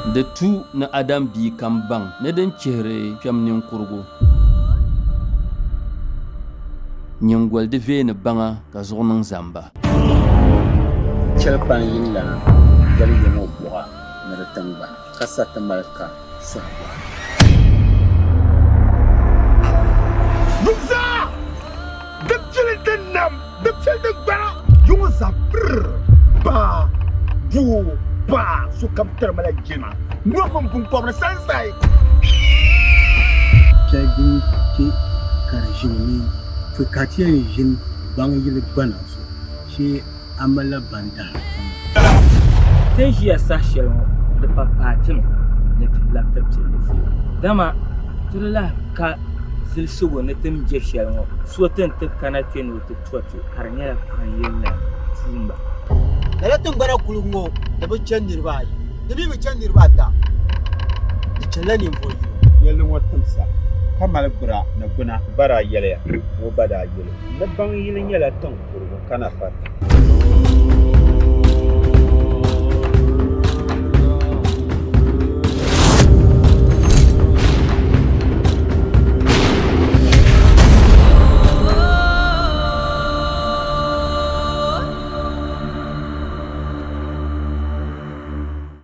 Di tu ni Adam bia kam baŋ ni din chihiri kpɛm ninkurugu. Nyiŋgoli di veeni baŋa ka zuɣu niŋ zamba. Chɛli kpani yini lana yɛli ya ŋɔ buɣa ni di tiŋgbani, ka sa ti mali ka sɔhi buɣa. Yum zaa di pili di nam, di pili di gbana, yuŋ zaa pirr baa, doo, paa, sokam tiri ma la jilima, nɔhi mini biŋkɔbiri sansai. Shɛli din chɛ ka di ʒimi ni pɔi ka ti yɛn ʒini baŋ yili gbana zuɣu shee a malila bandahi pam. Ti ni ʒiya saha shɛli ŋɔ, di pa paai ti mi ni ti labi ti pilli zie, dama ti di lahi ka zilisigu ni ti ni be shɛli ŋɔ, so ti ni ti kana kpe ni o ti to ti ka di nyɛla paɣa n-yɛli tuumba. Lala tiŋgbana kuligu ŋɔ di bi chani niriba ayi, di mi bi chani niriba ata, di chanila ninvuɣ yino. Yɛlli ŋɔ timsa ka mali gbira ni gbuna. Ba daa yɛliya, o ba daa yɛli o. Ni baŋ yili nyɛla tiŋ kurigu ka na pa ta.